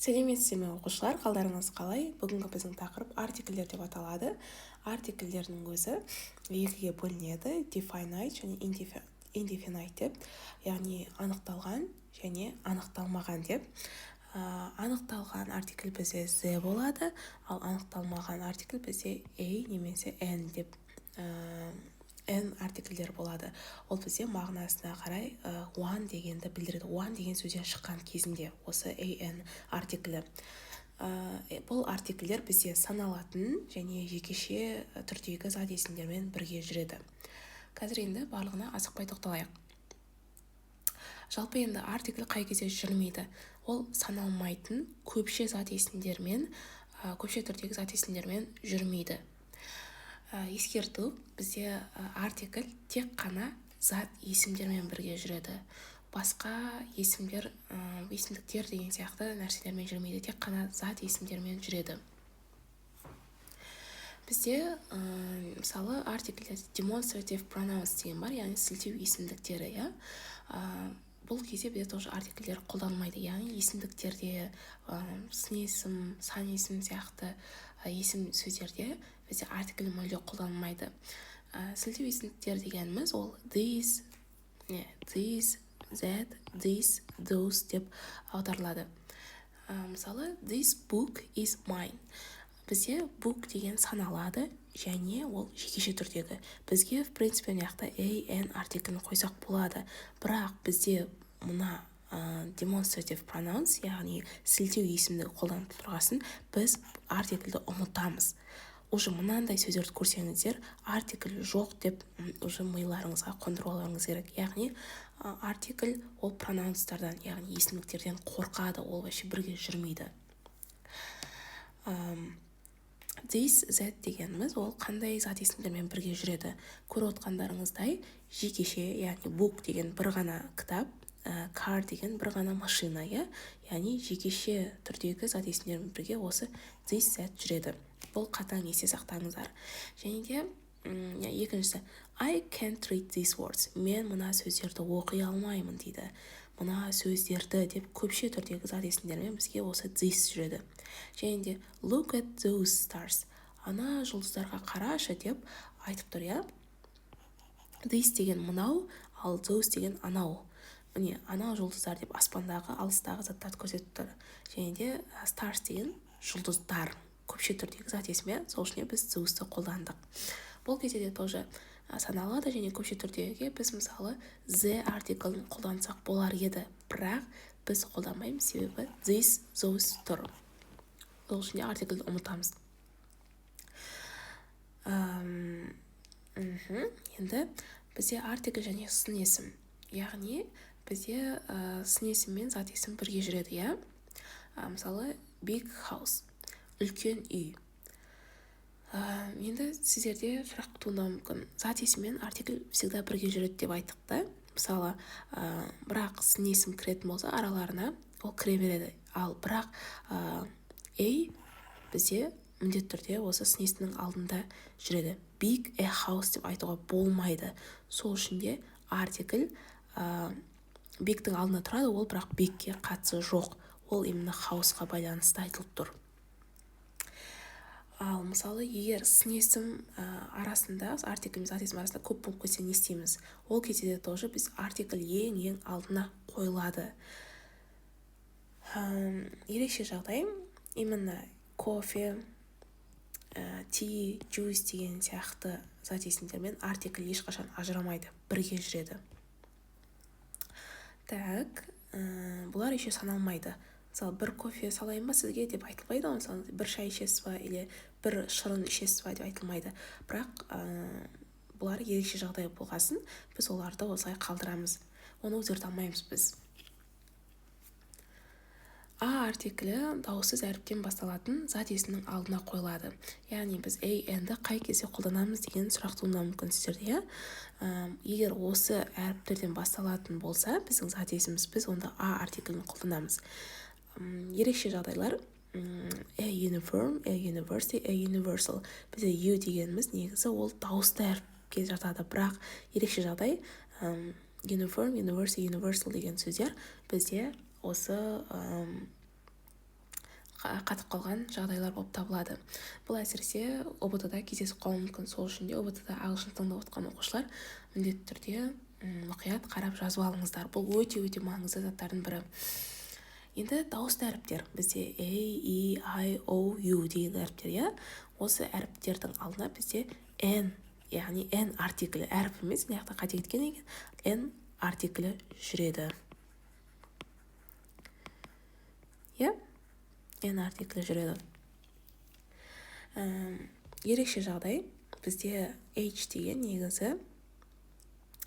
Сәлеметсіздер ме, оқушылар! Қалдарыңыз қалай? Бүгінгі біздің тақырып артикльдер деп аталады. Артикльдердің өзі екіге бөлінеді: definite және indefinite деп, яғни анықталған және анықталмаған деп. Анықталған артикль бізде the болады, ал анықталмаған артикль бізде a немесе an деп, an артикльдер болады. Ол бізде мағынасына қарай one дегенді білдіреді. One деген сөзден шыққан кезінде осы an артиклі. Бұл артикльдер бізде саналатын және жекеше түрдегі зат есімдермен бірге жүреді. Қазір енді барлығына асықпай тоқталайық. Жалпы, енді артикль қай кезде жүрмейді? Ол саналмайтын көпше зат есімдермен, көпше түрдегі зат есімдермен жүрмейді. Ескерту: бізде артикль тек қана зат есімдермен бірге жүреді. Басқа есімдер, есімдіктер деген сияқты нәрселермен жүрмейді, тек қана зат есімдермен жүреді. Бізде мысалы, артикльде demonstrative pronouns деген бар, яғни сілтеу есімдіктері, иә. Бұл кезде бізде тоже артикльдер қолданылмайды, яғни есімдіктерде, сын есім, сан есім сияқты есім сөздерде бізде артикль мүлде қолданылмайды. Сілтеу есімдіктер дегеніміз ол this, не this, that, these, those деп аударылады. Мысалы, "This book is mine". Бізде book деген саналады және ол жекеше түрдегі. Бізге, в принципе, мына жақта a, an артиклін қойсақ болады, бірақ бізде мына demonstrative pronouns, яғни сілтеу есімдігі қолданып тұрғасын, біз артикльді ұмытамыз. Уже мынандай сөздерді көрсеңіздер, артикль жоқ деп уже миларыңызға қондырып алуыңыз керек. Яғни артикль ол pronouns тардан, яғни есімдіктерден қорқады, ол вообще бірге жүрмейді. This, that дегеніміз ол қандай зат есімдермен бірге жүреді? Көріп отқандарыңыздай, жекеше, яғни book деген бір ғана кітап, car деген бір ғана машина, иә. Яғни жекеше түрдегі зат есімдермен бірге осы this, that жүреді. Бұл қатаң есте сақтаңыздар. Және де екіншісі: "I can't read these words". Мен мына сөздерді оқи алмаймын дейді. Мына сөздерді деп көпше түрдегі зат есімдермен бізге осы this жүреді. Және де "Look at those stars", ана жұлдыздарға қарашы деп айтып тұр, иә. This деген мынау, ал those деген анау. Міне, анау жұлдыздар деп аспандағы, алыстағы заттарды көрсетіп тұр. Және де stars деген жұлдыздар, көпше түрдегі зат есім, иә. Сол үшін біз those-ты қолдандық. Бұл кезде де тоже саналады және көпше түрдегіге біз, мысалы, the артиклін қолдансақ болар еді, бірақ біз қолданбаймыз, себебі this, those тұр. Сол үшін де артикльді ұмытамыз. Енді бізде артикль және сын есім, яғни бізде сын есім мен зат есім бірге жүреді, иә. Мысалы, big house, үлкен үй. Енді сіздерде сұрақ туындауы мүмкін: зат есім мен артикль всегда бірге жүреді деп айттық та, мысалы, бірақ сын есім кіретін болса араларына, ол кіре береді. Ал бірақ a бізде міндетті түрде осы сын есімнің алдында жүреді. Big a house деп айтуға болмайды. Сол үшін де артикль big тің алдында тұрады ол, бірақ big ке қатысы жоқ, ол именно house қа байланысты айтылып тұр. Ал мысалы, егер сын есім арасында, артикль мен зат есім арасында көп болып кетсе, не істейміз? Ол кезде де тоже біз артикль ең ең алдына қойылады. Ерекше жағдай: именно кофе, tea, juice деген сияқты зат есімдермен артикль ешқашан ажырамайды, бірге жүреді. Так, бұлар еще саналмайды. Мысалы, "Бір кофе салайын ба сізге?" деп айтылмайды ғой. Мысалы, "Бір шай ішесіз ба?" или "Бір шырын ішесіз ба?" деп айтылмайды. Бірақ бұлар ерекше жағдай болғасын, біз оларды осылай қалдырамыз, оны өзгерте алмаймыз біз. А артиклі дауыссыз әріптен басталатын зат есімнің алдына қойылады. Яғни біз a, an ді қай кезде қолданамыз деген сұрақ туындауы мүмкін сіздерде, иә. Егер осы әріптерден басталатын болса біздің зат есіміміз, біз онда а артиклін қолданамыз. Ерекше жағдайлар: a uniform, a university, a universal. Бізде u дегеніміз негізі ол дауысты әріпке жатады, бірақ ерекше жағдай: uniform, university, universal деген сөздер бізде осы Қатып қалған жағдайлар болып табылады. Бұл әсіресе ҰБТ-да кездесіп қалуы мүмкін. Сол үшін де ҰБТ-да ағылшын тыңдап отқан оқушылар міндетті түрде мұқият қарап, жазып алыңыздар. Бұл өте өте маңызды заттардың бірі. Енді дауысты әріптер бізде A, E, I, O, U деген әріптер, иә. Осы әріптердің алдына бізде an, яғни an артиклі, әріп емес, мына жақта қате кеткен екен, an артиклі жүреді, иә, an артиклі жүреді. Ерекше жағдай бізде H деген. Негізі,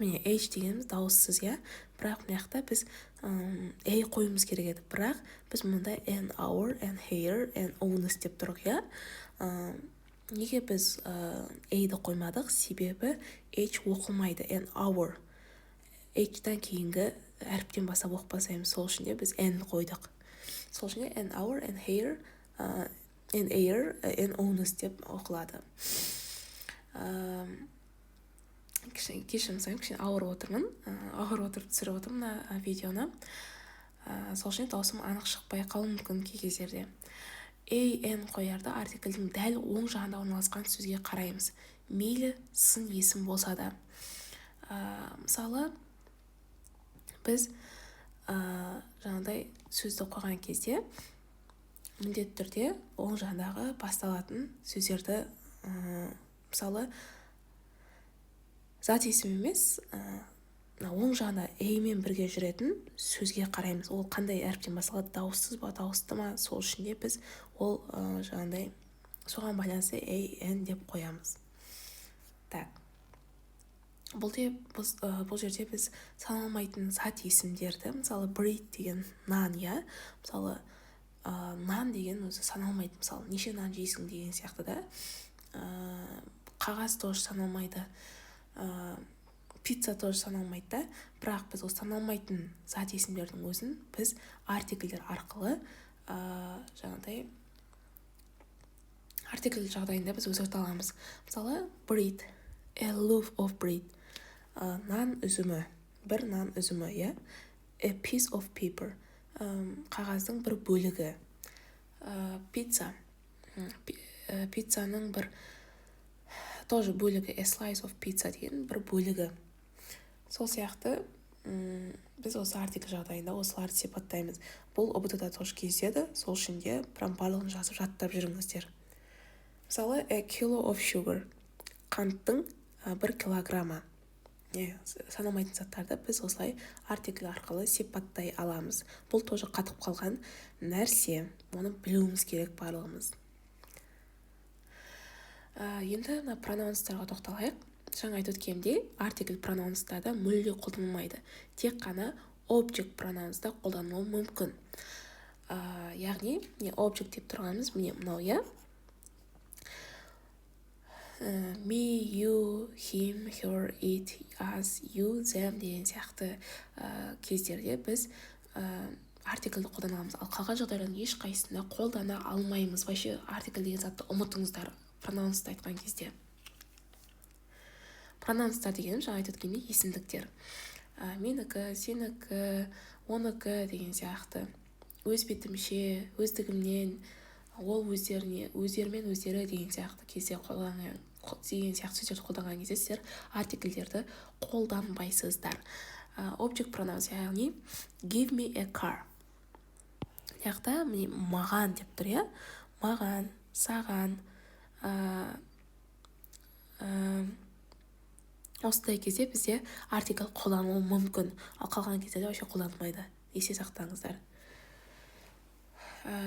міне, H дегеніміз дауыссыз, иә, бірақ мына жақта біз A қоюымыз керек еді. Бірақ біз мұнда an hour, an hair, an honest деп тұрық, иә. Неге біз A-ді қоймадық? Себебі H оқылмайды. An hour, H-тан кейінгі әріптен бастап оқып бастаймыз. Сол үшін де біз an қойдық. Сол үшін де an hour, an hair, an air, an honest деп оқылады. Кешірім сұраймын, кішкене ауырып отырмын, ауырып отырып түсіріп отырмын мына видеоны. Сол үшін дауысым анық шықпай қалуы мүмкін кей кездерде. A, an қоярда артикльдің дәл оң жағында орналасқан сөзге қараймыз, мейлі сын есім болса да. Мысалы, біз жаңағыдай сөзді қойған кезде міндетті түрде оң жағындағы басталатын сөздерді, мысалы, зат есім емес, оң жағында a мен бірге жүретін сөзге қараймыз. Ол қандай әріптен басталады, дауыссыз ба, дауысты ма? Сол үшін де біз ол жаңағыдай соған байланысты a, an деп қоямыз. Так, бұл жерде біз саналмайтын зат есімдерді, мысалы, bread деген нан, иә. Мысалы, нан деген өзі саналмайды, мысалы, неше нан жейсің деген сияқты да. Қағаз тоже саналмайды, пицца тоже саналмайды да. Бірақ біз ол саналмайтын зат есімдердің өзін біз артикльдер арқылы, жаңағыдай артикль жағдайында біз өзгерте аламыз. Мысалы, bread, a loaf of bread, нан үзімі, бір нан үзімі, иә, a piece of paper, қағаздың бір бөлігі, пицца, пиццаның бір тоже бөлігі, a slice of pizza деген бір бөлігі. Сол сияқты біз осы артикль жағдайында осыларды сипаттаймыз. Бұл ҰБТ да тоже кездеседі, сол үшін де прям барлығын жазып, жаттап жүріңіздер. Мысалы, a kilo of sugar, қанттың 1 килограммы. Саналмайтын заттарды біз осылай артикль арқылы сипаттай аламыз. Бұл тоже қатып қалған нәрсе, оны білуіміз керек барлығымыз. Енді мына pronouns тарға тоқталайық. Жаңа айтып өткенімдей, артикль pronouns тарда мүлде қолданылмайды, тек қана object pronouns та қолданылуы мүмкін. Яғни міне, object деп тұрғанымыз міне мынау, иә, me, you, him, her, it, us, you, them деген сияқты кездерде біз артикльді қолдана аламыз. Ал қалған жағдайлардың ешқайсысында қолдана алмаймыз. Вообще артикль деген затты ұмытыңыздар pronouns ты айтқан кезде. Pronouns тар дегенім, жаңа айтып өткендей, есімдіктер: менікі, сенікі, оныкі деген сияқты, өз бетімше, өздігімнен, ол, өздеріне, өздерімен өздері деген сияқты кезде қолданған деген сияқты сөздерді қолданған кезде сіздер артикльдерді қолданбайсыздар. Object pronouns, яғни give me a car, мына жақта міне маған деп тұр, иә, маған, саған, осындай кезде бізде артикль қолданылуы мүмкін. Ал қалған кездерде вообще қолданылмайды, есте сақтаңыздар.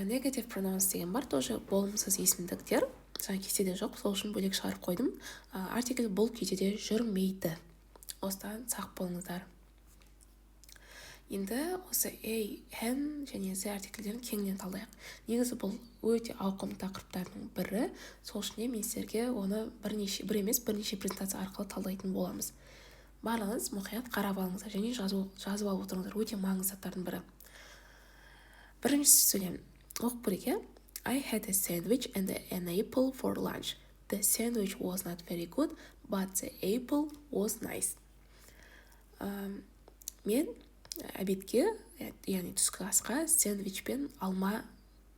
Negative pronouns деген бар, тоже болымсыз есімдіктер. Жаңа кестеде жоқ, сол үшін бөлек шығарып қойдым. Артикль бұл кезде де жүрмейді, осыдан сақ болыңыздар. Енді осы a, an және the артикльдерін кеңінен талдайық. Негізі бұл өте ауқымды тақырыптардың бірі, сол үшін де мен сіздерге оны бірнеше, бір емес, бірнеше презентация арқылы талдайтын боламыз. Барлығыңыз мұқият қарап алыңыздар және жазып алып отырыңыздар, өте маңызды заттардың бірі. Бірінші сөйлем оқып көрейік, иә. I had a sandwich and an apple for lunch. The sandwich was not very good, but the apple was nice. Мен обедке, яғни түскі асқа, сэндвич пен алма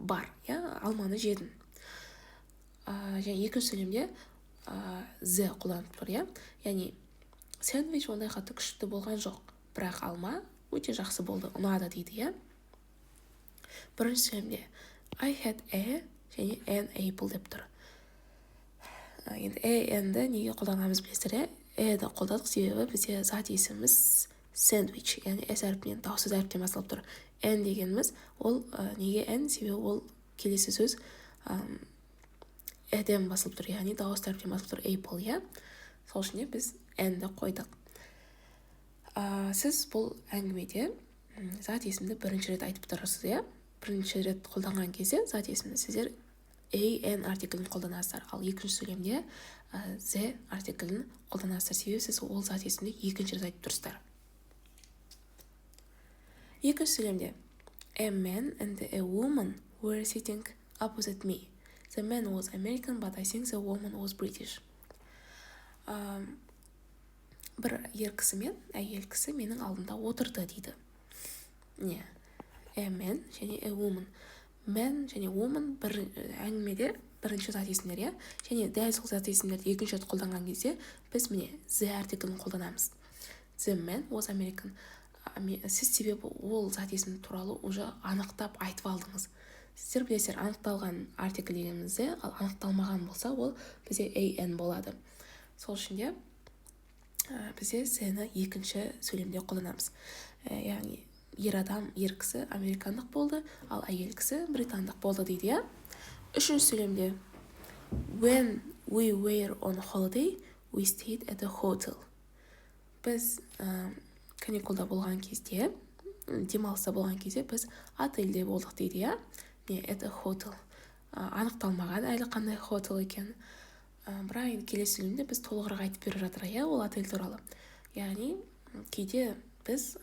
Бар, иә, алманы жедім. Және екінші сөйлемде the қолданып тұр, иә, яғни сэндвич ондай қатты күшті болған жоқ, бірақ алма өте жақсы болды, ұнады дейді, иә. Бірінші сөйлемде «I had a» және «an apple» деп тұр. Енді a, an-ді неге қолданғанымызды білесіздер, иә? A-ді қолдадық, себебі бізде зат есіміміз сэндвич, яғни с әрпінен, дауыссыз әріптен басталып тұр. An дегеніміз ол неге an? Себебі ол келесі сөз э-ден басылып тұр, яғни дауысты әріптен басылып тұр, apple, иә. Сол үшін де біз an-ді қойдық. Сіз бұл әңгімеде зат есімді бірінші рет айтып тұрсыз, иә. Бірінші рет қолданған кезде зат есімді сіздер a, an артиклін қолданасыздар, ал екінші сөйлемде the артиклін қолданасыздар, себебі сіз ол зат есімді екінші рет айтып тұрсыздар. Екінші сөйлемде «A man and a woman were sitting opposite me. The man was American, but I think the woman was British». Бір ер кісі мен әйел кісі менің алдымда отырды дейді. Не, a man және a woman. Man және woman бір әңгімеде бірінші зат есімдер, иә. Және дәл сол зат есімдерді екінші рет қолданған кезде біз, міне, the артиклін қолданамыз. The man was American. Сіз себебі ол зат есім туралы уже анықтап айтып алдыңыз. Сіздер білесіздер, анықталған артикль дегенімізде, ал анықталмаған болса, ол бізде a, an болады. Сол үшін де бізде the-ні екінші сөйлемде қолданамыз. Яғни ер адам, ер кісі американдық болды, ал әйел кісі британдық болды дейді, иә. Үшінші сөйлемде «When we were on holiday, we stayed at a hotel». Біз каникулда болған кезде, демалыста болған кезде біз отельде болдық дейді, иә. Не, at a hotel анықталмаған әлі қандай hotel екенін, бірақ енді келесі сөйлемде біз толығырақ айтып беріп жатыр, иә, ол отель туралы. Яғни кейде біз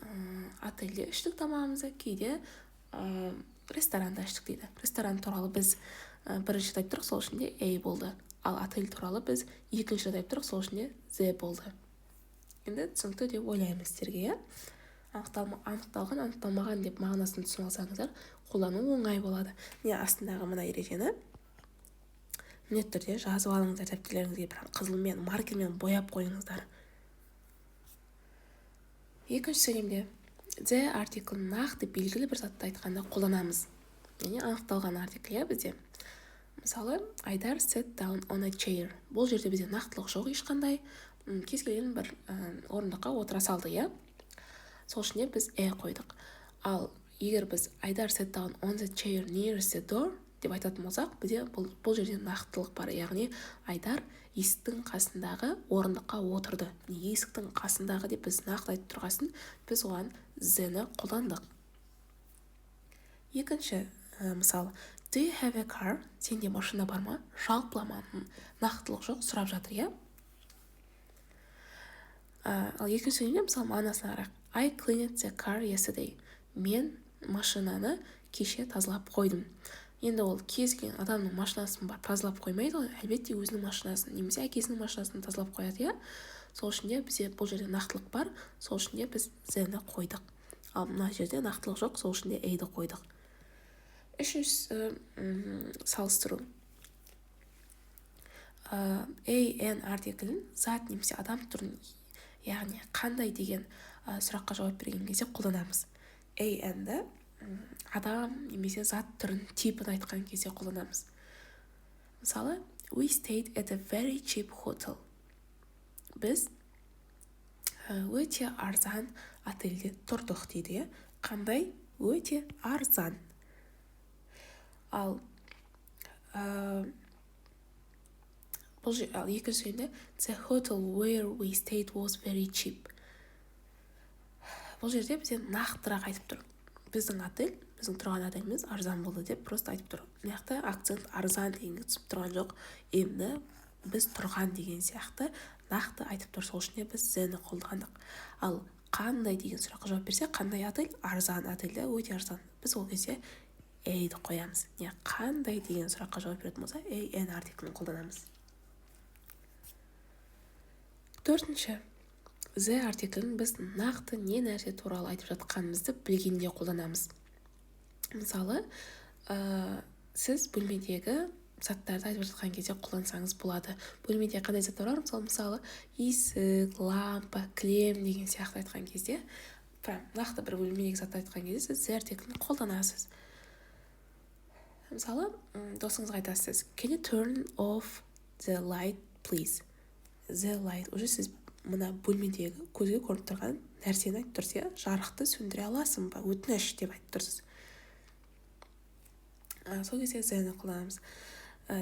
отельде іштік тамағымызды, кейде ресторанда іштік дейді. Ресторан туралы біз бірінші рет айтып тұрмық, сол үшін де a болды, ал отель туралы біз екінші рет айтып тұрмық, сол үшін де the болды. Енді түсінікті деп ойлаймын сіздерге, иә. Анықталған, анықталмаған деп мағынасын түсініп алсаңыздар, қолдану оңай болады. Міне, астындағы мына ережені міндетті түрде жазып алыңыздар дәптерлеріңізге, прям қызылмен, маркермен бояп қойыңыздар. Екінші сөйлемде the артиклін нақты белгілі бір затты айтқанда қолданамыз, яғни анықталған артикль, иә, бізде. Мысалы, «Айдар sat down on a chair». Бұл жерде бізде нақтылық жоқ ешқандай, кез келген бір орындыққа отыра салды, иә. Сол үшін де біз a қойдық. Ал егер біз «Айдар sat down on the chair nearest the door» деп айтатын болсақ, бізде бұл жерде нақтылық бар, яғни Айдар есіктің қасындағы орындыққа отырды. Есіктің қасындағы деп біз нақты айтып тұрғасын, біз оған the-ні қолдандық. Екінші мысал: «Do you have a car?» Сенде машина бар ма? Жалпылама, нақтылық жоқ, сұрап жатыр, иә. Ал екінші сөйлемде, мысалы, мағынасына қарайық: «I cleaned the car yesterday». Мен машинаны кеше тазалап қойдым. Енді ол кез келген адамның машинасын барып тазалап қоймайды ғой, әлбетте, өзінің машинасын немесе әкесінің машинасын тазалап қояды, иә. Сол үшін де бізде бұл жерде нақтылық бар, сол үшін де біз the-ні қойдық. Ал мына жерде нақтылық жоқ, сол үшін де a-ді қойдық. Үшіншісі, салыстыру. A, an артиклін зат немесе адам түрін, яғни қандай деген сұраққа жауап берген кезде қолданамыз. A, an-ді адам немесе зат түрін, типін айтқан кезде қолданамыз. Мысалы, «We stayed at a very cheap hotel». Біз өте арзан отельде тұрдық дейді, иә. Қандай? Өте арзан. Ал бұл, ал екінші сөйлемде «The hotel where we stayed was very cheap». Бұл жерде бізде нақтырақ айтып тұр: біздің отель, біздің тұрған отеліміз арзан болды деп просто айтып тұр. Мына жақта акцент арзан дегенге түсіп тұрған жоқ, именно біз тұрған деген сияқты нақты айтып тұр. Сол үшін де біз the-ні қолдандық. Ал қандай деген сұраққа жауап берсе, қандай отель? Арзан отель да, өте арзан, біз ол кезде a-ді қоямыз. Не, қандай деген сұраққа жауап беретін болса, a, an артиклін қолданамыз. Төртінші, the артиклін біз нақты не нәрсе туралы айтып жатқанымызды білгенде қолданамыз. Мысалы, Сіз бөлмедегі заттарды айтып жатқан кезде қолдансаңыз болады. Бөлмеде қандай заттар бар? Мысалы, есік, лампа, кілем деген сияқты айтқан кезде, прям нақты бір бөлмедегі затты айтқан кезде сіз the артиклін қолданасыз. Мысалы, досыңызға айтасыз: «Can you turn off the light, please?» The light, уже сіз мына бөлмедегі көзге көрініп тұрған нәрсені айтып тұрсыз, иә. Жарықты сөндіре аласың ба, өтініш, деп айтып тұрсыз. Сол кезде the-ні қолданамыз.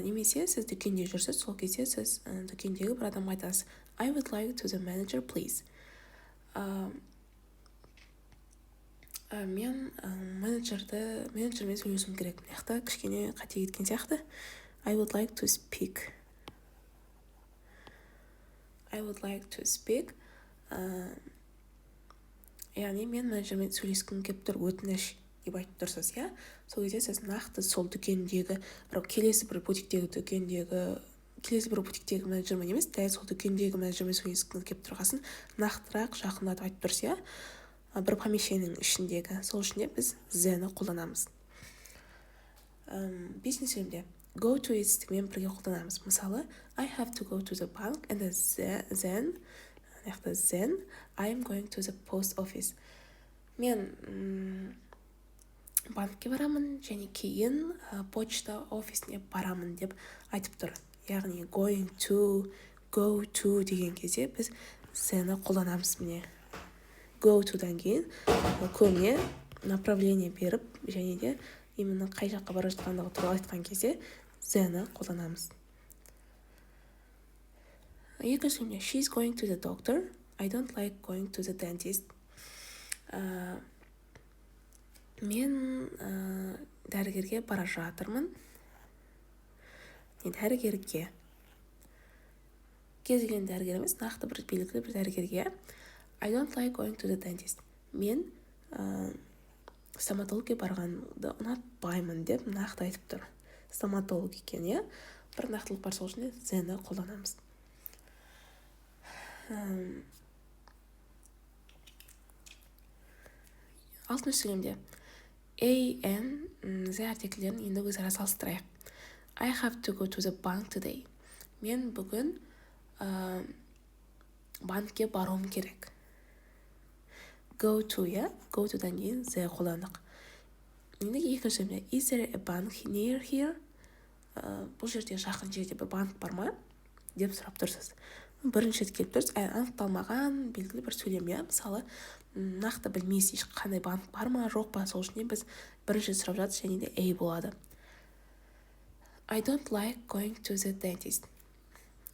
Немесе сіз дүкенде жүрсіз, сол кезде сіз дүкендегі бір адамға айтасыз: «I would like to the manager, please». Мен менеджермен сөйлесуім керек. Мына жақта кішкене қате кеткен сияқты. I would like to speak, I would like to speak, яғни мен менеджермен сөйлескім келіп тұр, өтініш, деп айтып тұрсыз, иә. Сол кезде сіз нақты сол дүкендегі бір келесі бір бутиктегі дүкендегі, келесі бір бутиктегі менеджермен емес, дәл сол дүкендегі менеджермен сөйлескіңіз келіп тұрғасын, нақтырақ, жақындатып айтып тұрсыз, иә, бір помещениенің ішіндегі. Сол үшін де біз the-ні қолданамыз. Бесінші сөйлемде go to етістігімен бірге қолданамыз. Мысалы, I have to go to the bank and then, мына жақта then I am going to the post office. Мен банкке барамын және кейін почта офисіне барамын деп айтып тұр. Яғни going to, go to деген кезде біз the-ні қолданамыз. Міне, go to-дан кейін көбіне направление беріп және де именно қай жаққа бара жатқандығы туралы айтқан кезде the-ні қолданамыз. Екінші сөйлемде: She is going to the doctor. I don't like going to the dentist. Мен дәрігерге бара жатырмын. Не, дәрігерге, кез келген дәрігер емес, нақты бір белгілі бір дәрігерге. I don't like going to the dentist. Мен стоматологке барғанды ұнатпаймын деп нақты айтып тұр. Стоматолог екен, иә, бір нақтылық бар, сол үшін the-ні қолданамыз. Алтыншы сөйлемде a, an, the артикльдерін енді өзара салыстырайық. I have to go to the bank today. Мен бүгін банкке баруым керек. Go to, иә, go to-дан кейін the қолдандық. Енді екінші сөйлемде: Is there a bank near here? Бұл жерде, жақын жерде бір банк бар ма деп сұрап тұрсыз. Бірінші рет келіп тұрсыз, анықталмаған белгілі бір сөйлем, иә. Мысалы, нақты білмейсіз, ешқандай банк бар ма, жоқ па. Сол үшін біз бірінші рет сұрап жатырсыз және де a болады. I don't like going to the dentist.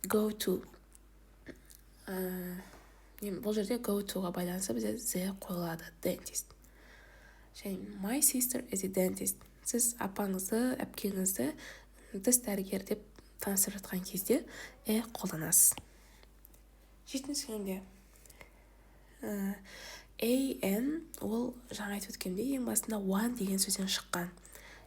Go to, бұл жерде go to-ға байланысты бізде the қойылады, dentist. Және my sister is a dentist. Сіз апаңызды, әпкеңізді тіс дәрігері деп таныстырып жатқан кезде a қолданасыз. Жетінші сөйлемде a, an, ол жаңа айтып өткендей, ең басында one деген сөзден шыққан,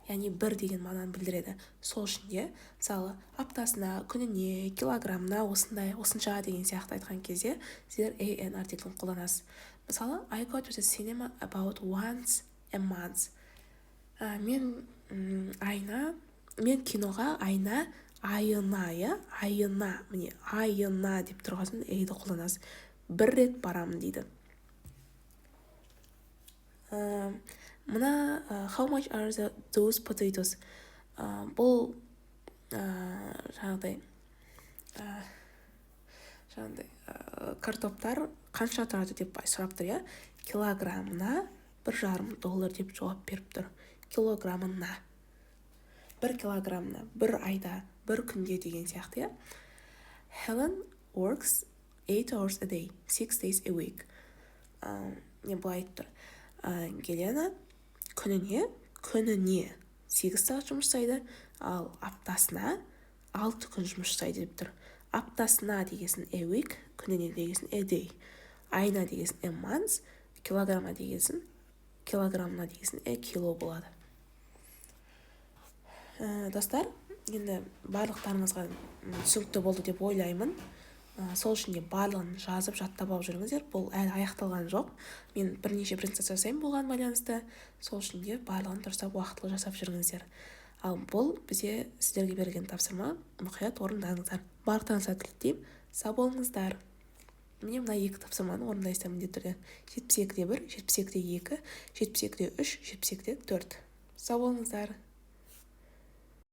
яғни бір деген мағынаны білдіреді. Сол үшін де, мысалы, аптасына, күніне, килограммына, осындай, осынша деген сияқты айтқан кезде сіздер a, an артиклін қолданасыз. Мысалы, I go to the cinema about once a month. Мен айына, мен киноға айына, айына, иә, айына, міне, айына деп тұрған соң a-ді қолданасыз. Бір рет барамын дейді. Мына how much are those potatoes? Бұл жаңағыдай картоптар қанша тұрады деп сұрап тұр, иә. Килограммына 1,5 доллар деп жауап беріп тұр. Килограммына, 1 килограммына, бір айда, бір күнде деген сияқты, иә. Helen works 8 hours a day, 6 days a week. Не, былай айтып тұр: Гелена күніне 8 сағат жұмыс жасайды, ал аптасына 6 күн жұмыс жасайды деп тұр. Аптасына дегесін a week, күніне дегесін a day, айына дегесін a month, килограммына дегесін a kilo болады. Достар, енді барлықтарыңызға түсінікті болды деп ойлаймын. Сол үшін де барлығын жазып, жаттап алып жүріңіздер. Бұл әлі аяқталған жоқ, мен бірнеше презентация жасаймын бұған байланысты. Сол үшін де барлығын дұрыстап, уақытылы жасап жүріңіздер. Ал бұл бізде сіздерге берілген тапсырма, мұқият орындаңыздар. Барлықтарыңызға сәттілік тілеймін, сау болыңыздар. Міне, мына екі тапсырманы орындайсыздар міндетті түрде: 72,1, 72,2, 72,3, 72,4. Сау болыңыздар.